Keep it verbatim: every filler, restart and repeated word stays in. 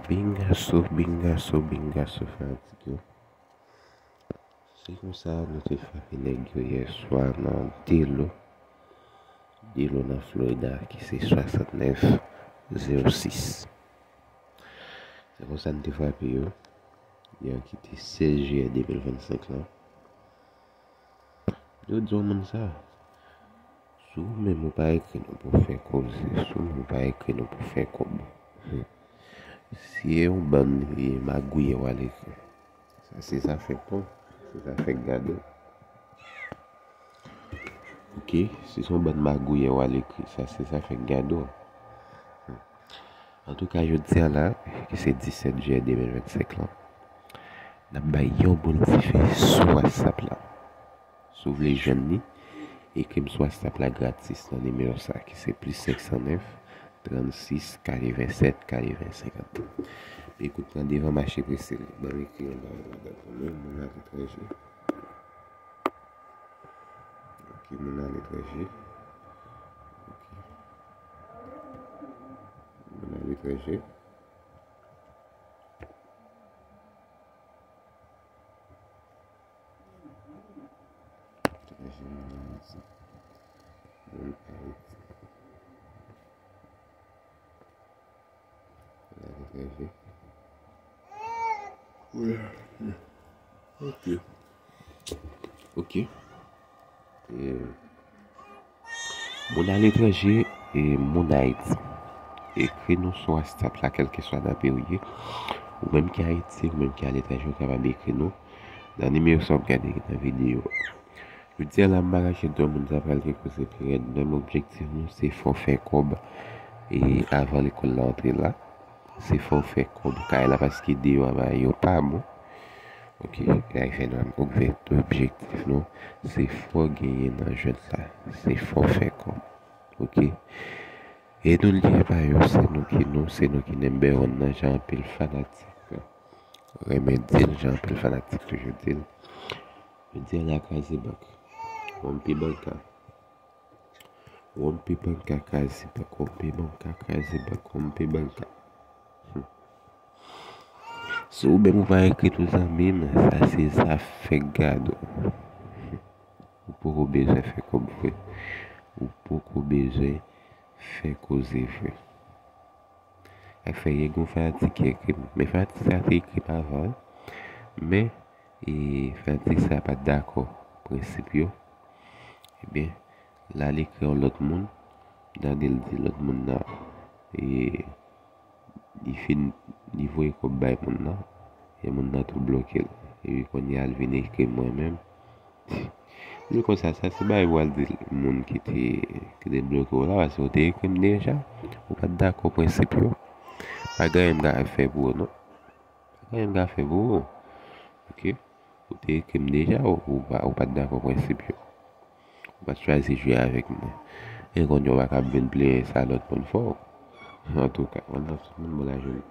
Bingaso, bingaso, bingaso, fanatik yo. Se konsa nou te frape nèg yo yè swa nan de lo. De lo nan Florida ki se swasantnèf zewo sis. Se konsa nou te frape yo. Yè ki te sèz jiyè de mil vennsenk lan. Yo di yon moun sa, si w menm ou pa ekri nou pou fè koze, si w menm ou pa ekri nou pou fè kòb. Si e yon bann e magouyè w al ekri, sa se zafè pa w, se zafè gade w. Ok, si se yon bann magouyè w al ekri, sa se zafè gade w. Antouka, jodi a la, ki se disèt jiyè de mil vennsenk lan, n ap bay yon boul dife sou WhatsApp la. Si w vle jwenn li, ekri m sou WhatsApp la gratis nan nimewo sa ki se plis senk san nèf, trannsis, katrevennsèt, katreven, senkant. Ekout, pran devan mache prese li. Ban m ekri yon bagay ladan pou nou, moun aletranje. Ok, moun aletranje. Ok. Moun aletranje. Etranje, moun Ayiti. Moun Ayiti. Moun aletranje. Wi. Ok. Ok. E, moun aletranje e moun Ayiti. Ekri nou sou WhatsApp la, kèlkeswa nan peyi w ye. Ou menm ki Ayiti, ou menm ki aletranje, ou kapab ekri nou nan nimewo sa w ap gade nan videyo a. Jodi a la, m pa kache di w, moun sa pral gen koze pi rèd. Menm objektif nou, se fè w fè kòb e avan lekòl la antre la. Se fè w fè kòb kay la, paske deyò a bagay yo pa bon. Ok, kay fè nou objektif nou, se fè w genyen nan jwèt la. Se fè w fè kòb. Ok. E nou lye pa yo, se nou ki nou, se nou ki number one nan, jan anpil fanatik renmen di l, jan anpil fanatik toujou di l. Jodi a la, kraze bank. Wonpi banka. Wonpi banka, kraze bank. Wonpi banka, kraze bank. Wonpi banka. Hmm. Si w menm ou pa ekri tou, zanmi m, sa se zafè gade w. Ou poko bezwen fè kòb vre. Ou poko bezwen fè koze vre. Sa fè, gen yon fanatik ki ekri m. Men fanatik sa te ekri m avan, wi. Men, e, fanatik sa pa t dakò prensip yo. Ebyen, l al ekri yon lòt moun. M tande l di lòt moun nan, e, li fin, li voye kòb bay moun nan. E moun nan tou bloke l. Epi kounye a, l vin ekri mwen menm. Li konsa, sa se bagay pou al di moun ki te, ki te bloke w la, paske w te ekri m deja, ou pa t dakò prensip yo. Pa gen anyen m ka fè pou ou, non. Pa gen anyen m ka fè pou ou. Ok? Ou te ekri m deja, ou, ou pa, ou pa t dakò prensip yo. Ou pa t chwazi jwe avèk mwen. E kounye a w pa kab vin plenyen sa lòt moun fè w. Antouka, pandan tout moun bon lajounen.